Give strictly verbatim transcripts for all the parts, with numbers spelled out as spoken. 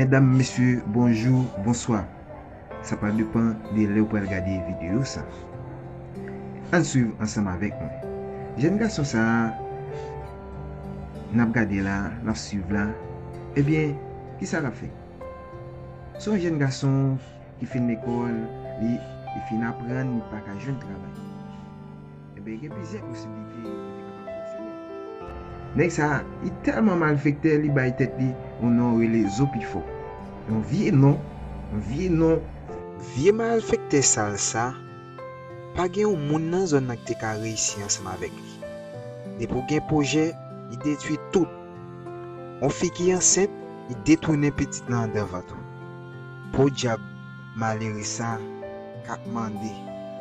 Medam, mesye, bonjou, bonswa. Sa pral depann de lè w pral gade videyo sa. Ann swiv ansanm avèk mwen. Jèn gason sa a n ap gade la, n ap swiv la, ebyen, kisa l ap fè? Se yon jèn gason ki fin lekòl, li, li fin aprann, li pa ka jwenn travay. Ebyen, gen plizyè posiblite pou li te kapab fonksyone. Nèg sa a, li tèlman malfektè, li bay tèt li yon non rele Zo Pifò. Yon vye non, yon vye non. Vye malfektè sal sa, pa gen yon moun nan zòn nan ki te ka reyisi ansanm avèk li. Depi w gen pwojè, li detwi tout. Yon fi ki ansent, li detounen pitit nan anndan vant ou. Podyab malere sa k ap mande,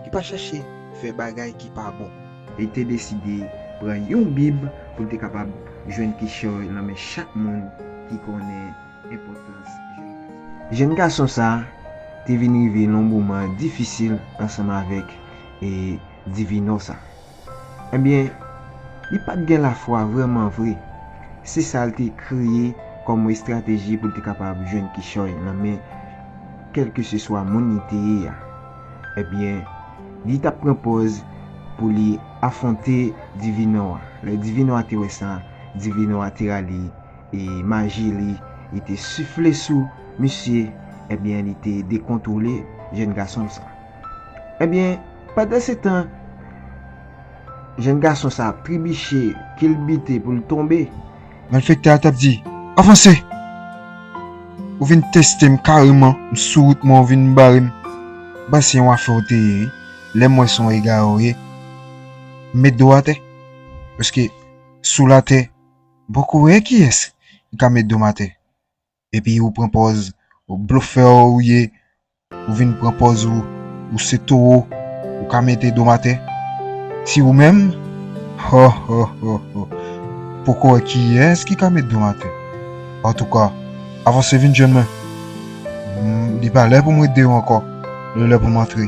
ki pa chache fè bagay ki pa bon. Li te deside pran yon bib pou l te kapab jwenn kichòy nan men chak moun ki konnen enpòtans jèn gason. Jèn gason sa a te vin rive nan yon moman difisil ansanm avèk, e, divinò sa. Ebyen, li pa t gen lafwa vrèman vre. Se sa l te kreye kòm estrateji pou l te kapab jwenn kichòy nan men kèlkeseswa moun li te ye a. Ebyen, li t ap pran pòz pou li afwonte divinò a. Lè divinò a te wè sa, divinò a te rale e maji li, li te sifle sou misye, ebyen, li te dekontwole jèn gason sa. Ebyen, pandansetan, jèn gason sa ap tribiche, kilbite pou l tonbe. Malfektè a t ap di, "Avanse! Ou vin teste m kareman, m sou wout mwen, ou vin bare m. Ba se yon afè w te ye, wi. Lè m wè se yon egare w ye, m met do w atè. Paske sou latè, m poko wè kiyès ki ka met do m atè. Epi ou pran pòz blofè w ye, ou vin pran pòz ou, ou se towo, ou ka mete do m atè. Si ou menm, ho, ho, ho, ho, poko wè kiyès ki ka met do m atè. Antouka, avanse vin jwenn mwen. M, li pa lè pou m ret deyò ankò, li lè pou m antre.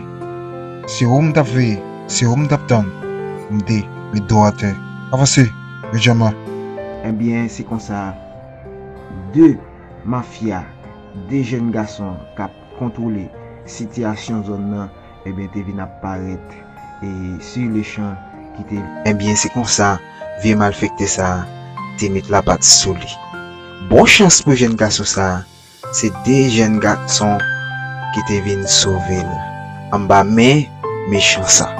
Se ou m t ap veye, se ou m t ap tann. M te met do w atè. Avanse, vin jwenn mwen." Ebyen, se konsa, de mafya, de jèn gason k ap kontwole sitiyasyon zòn nan, ebyen, te vin ap parèt, e, sur le champ, ki te. Ebyen, se konsa, vye malfektè sa a te met lapat sou li. Bon chans pou jèn gason sa a, se de jèn gason ki te vin sove l anba men mechan sa.